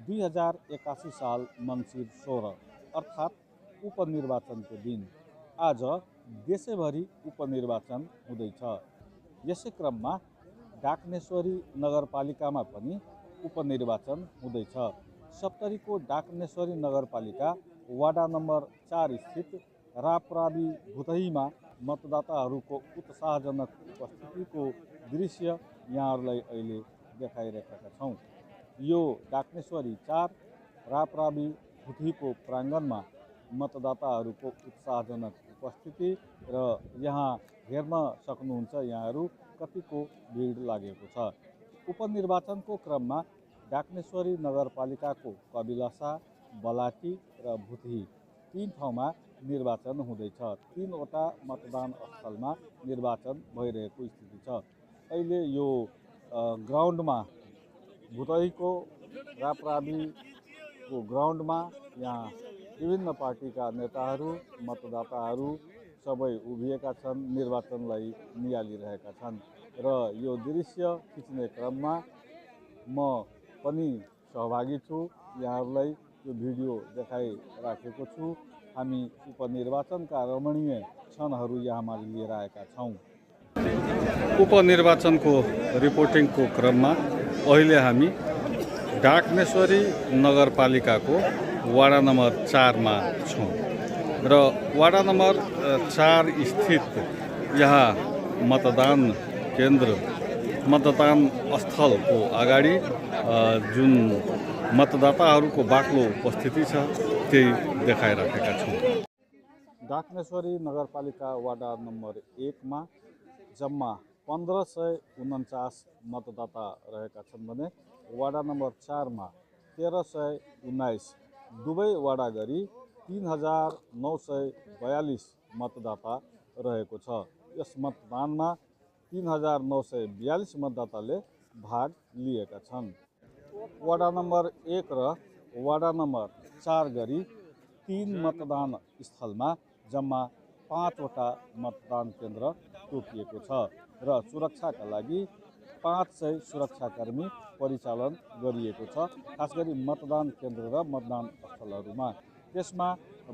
2081 साल मङ्सिर 16 अर्थात् उपनिर्वाचनको दिन आज देशैभरि उपनिर्वाचन हुँदैछ। यसै क्रममा डाकनेश्वरी नगरपालिकामा पनि उपनिर्वाचन हुँदैछ। सप्तरीको डाकनेश्वरी नगरपालिका वाडा नम्बर 4 स्थित राप्राबी भुतहीमा मतदाताहरूको उत्साहजनक उपस्थितिको दृश्य यहाँहरूलाई अहिले देखाइरहेका छौँ। यो डाकनेश्वरी 4 राप्राबी भुतहीको प्राङ्गणमा मतदाताहरूको उत्साहजनक उपस्थिति र यहाँ हेर्न सक्नुहुन्छ यहाँहरू कतिको भिड लागेको छ। उपनिर्वाचनको क्रममा डाकनेश्वरी नगरपालिकाको कबिलासा, बलाटी र भुतही 3 ठाउँमा निर्वाचन हुँदैछ। 3वटा मतदान स्थलमा निर्वाचन भइरहेको स्थिति छ। अहिले यो ग्राउन्डमा भुतहीको राप्राबीको ग्राउन्डमा यहाँ विभिन्न पार्टीका नेताहरू, मतदाताहरू सबै उभिएका छन्, निर्वाचनलाई नियालिरहेका छन् र यो दृश्य खिच्ने क्रममा म पनि सहभागी छु। यहाँहरूलाई यो भिडियो देखाइराखेको छु। हामी उपनिर्वाचनका रमणीय क्षणहरू यहाँमा लिएर आएका छौँ। उपनिर्वाचनको रिपोर्टिङको क्रममा अहिले हामी डाकनेश्वरी नगरपालिकाको वाडा नम्बर 4 मा छौँ र वाडा नम्बर 4 स्थित यहाँ मतदान केन्द्र, मतदान स्थलको अगाडि जुन मतदाताहरूको बाक्लो उपस्थिति छ त्यही देखाइराखेका छौँ। डाकनेश्वरी नगरपालिका वाडा नम्बर 1 मा जम्मा 1549 मतदाता रहेका छन् भने वाडा नम्बर 4 मा 1319, दुवै वाडा गरी 3942 मतदाता रहेको छ। यस मतदानमा 3942 मतदाताले भाग लिएका छन्। वाडा नम्बर 1 र वाडा नम्बर 4 गरी 3 मतदान स्थलमा जम्मा 5वटा मतदान केन्द्र तोकिएको छ र सुरक्षाका लागि 500 सुरक्षाकर्मी परिचालन गरिएको छ, खास गरी मतदान केन्द्र र मतदान स्थलहरूमा। त्यसमा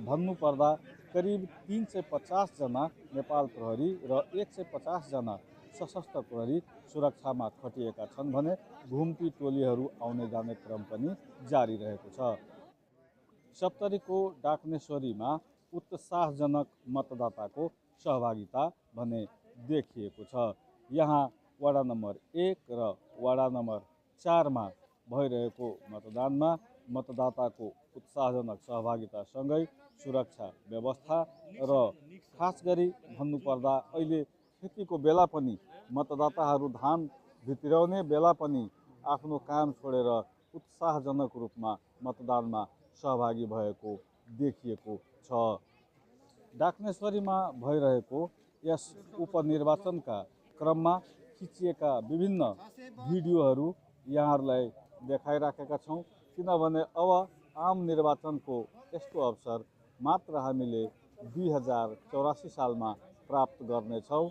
भन्नुपर्दा करिब 350 जना नेपाल प्रहरी र 150 जना सशस्त्र प्रहरी सुरक्षामा खटिएका छन् भने घुम्ती टोलीहरू आउने जाने क्रम पनि जारी रहेको छ। सप्तरीको डाकनेश्वरीमा उत्साहजनक मतदाताको सहभागिता भने देखिएको छ। यहाँ वाडा नम्बर 1 र वाडा नम्बर 4 मा भइरहेको मतदानमा मतदाताको उत्साहजनक सहभागितासँगै सुरक्षा व्यवस्था र खास गरी भन्नुपर्दा अहिले खेतीको बेला पनि मतदाताहरू धान भित्राउने बेला पनि आफ्नो काम छोडेर उत्साहजनक रूपमा मतदानमा सहभागी भएको देखिएको छ। डाकनेश्वरीमा भइरहेको यस उपनिर्वाचनका क्रममा खिचिएका विभिन्न भिडियोहरू यहाँहरूलाई देखाइराखेका छौँ, किनभने अब आम निर्वाचनको यस्तो अवसर मात्र हामीले 2084 सालमा प्राप्त गर्नेछौँ